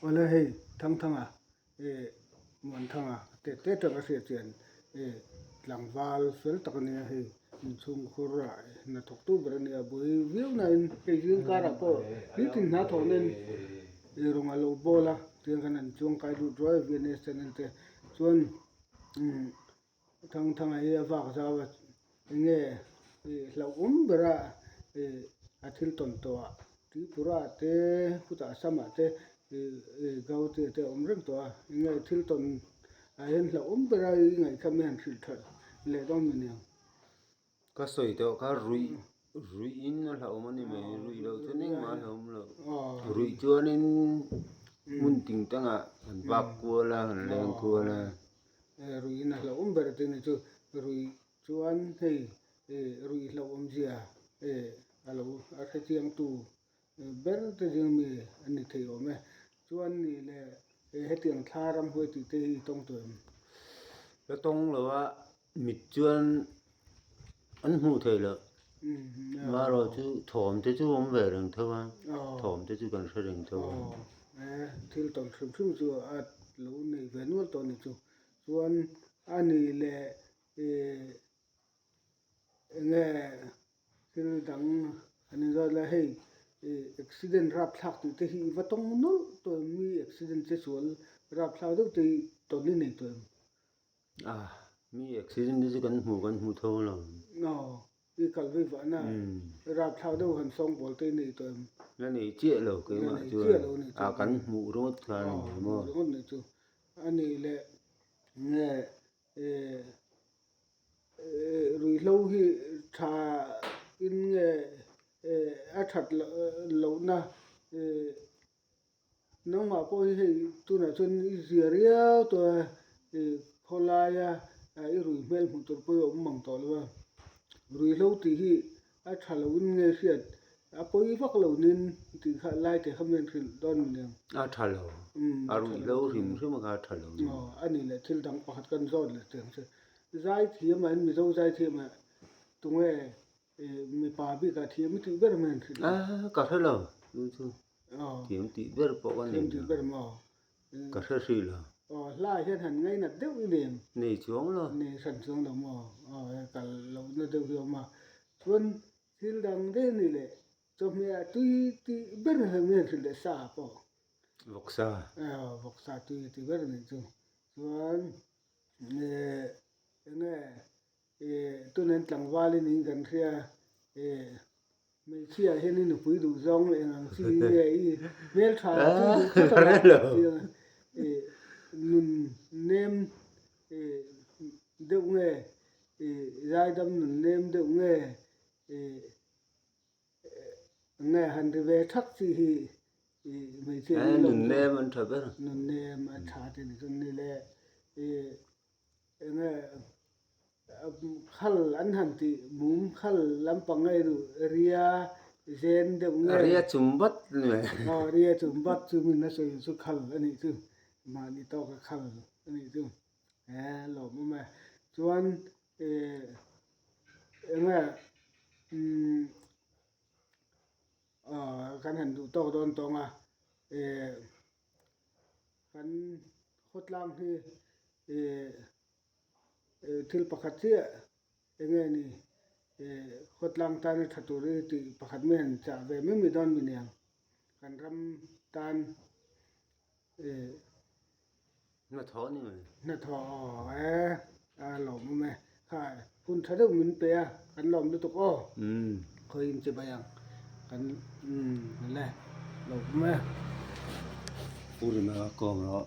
Awle hei Thangthanga eh Muanthanga te te tak a hriat chian eh tlangval fel tak a nia hei inchhungkhur ah hnathawk tu ber a nia buai viau nain hei zing karah pawh nitin hna thawh nen ei rawng a lo bawl a tiang khan an chuang kai lut ruai a VNS channel te chuan umm Thangthanga hi a vak zau a enge ih hlauhawm bera ih a thil tawn tawh ah Tripura te khutah Assam ah te ih ih Gauti te a awm reng tawh a enge thil tawn ah hian hlauhawm bera i ngaihtham hi han hrilh that leh dawn mi niang. Ka sawi tawh kha ruih ruihin a hlauhawm a ni mai ruih loh chuan engmah a hlauhawm loh ruih chuanin hmun ting tangah an vak kual a an leng kual a. Ruihin a hlauhawm ber te ni chu ruih chuan hei ruih hlauhawm zia a lo a hrechiang tu ber te zing mi a ni thei awm e. Chuan ni le hetiang thla ram huai tih te hi i tawng tawh em? Ka tawng lo a, mit chuan an hmuh theih loh. Marawh chu thawm te chu awm ve reng tho a, thawm te chu kan hre reng tho a. Thil tawn hrim hrim chu a lo nei ve nual tawh a ni chu. Chuan a ni leh eng nge thil dang an inzawt lai hei accident rapthlak tih te hi i va tawng nawlh tawh em mi accident che sual rapthlak deuh te hi tawn i nei tawh em? Ah mi accident te chu kan hmu kan hmu tho lo. Aw i kal vei vahna rapthlak deuh han sawng bawl te i nei tawh em? La nei chiah lo keimah chuan ah kan hmuh ringawt kha a ni maw? Hmuh ringawt nei chu a nih leh nge eh Ruihhlo hi tha in nge a that lohna nangmah pawh hi hei tunah chuan i zia riau tawh a khawlaia i rui hmel hmuh tur pawh hi a awm mang tawh lo a ruihhlo tih hi A tha lo in nge hriat a pawi vak lo nin tih kha lai te kha mian hrilh dawn mi nen. A tha lo. A ruih lo hrim hrim a kha a tha lo nen. Aw a ni leh thil dang pakhat kan zawt leh teh ang che. Zaithiam ah hian Mizo zaithiam ah tunge mipa bik ah thiam i tih ber mian hrilh. A ka hre lo chu chu. Thiam tih ber pawh ka nei lo. Thiam tih ber maw? Ka hre hrih lo. Aw hla hian han ngainat deuh i nem. Nei chuang lo. Nei hran chuang lo maw? Aw he kal lohna deuh hi a awm a. Chuan thil dang daih a ni leh chawhmeh ah tui tih ber hi nge hrilh leh sa ah pawh. Vawksa. Aw vawksa tui tih ber a nih chu. Chuan eh eng nge eh tunen tlangval i niin kan hria eh Hmeichhia hian i nupui duh zawng eng ang chi nge i hmeltha chu duh phawt a la chiang a i nun nem i deuh nge i zaidam nun nem deuh nge i nge han ri ve thak chi hi i hmeichhia hi nun nem an tha ber nun nem a tha te ni chuan ni le i eng nge Khal an han tih mum khal lampang nge duh ria zen deuh nge. Ria chum bat ni mai. Aw ria chum bat chu min a sawi chu khal a nih chu mahni tawka khal a nih chu he lawm awm e chuan eh eng nge umm aw kan han duh tawk dawn tawng a eh kan khawtlang hi eh. Thil pakhat chiah eng nge ni khawtlang tana tha tur hi tih pakhat mai han chah ve mai mai dawn mi niang kan ram tan Hnathawh ni mai. Hnathawh aw e a lawm awm e kha hun tha deuh min pe a kan lawm lutuk aw khawi in chibai ang kan le lawm awm e. Purina kawng rawh.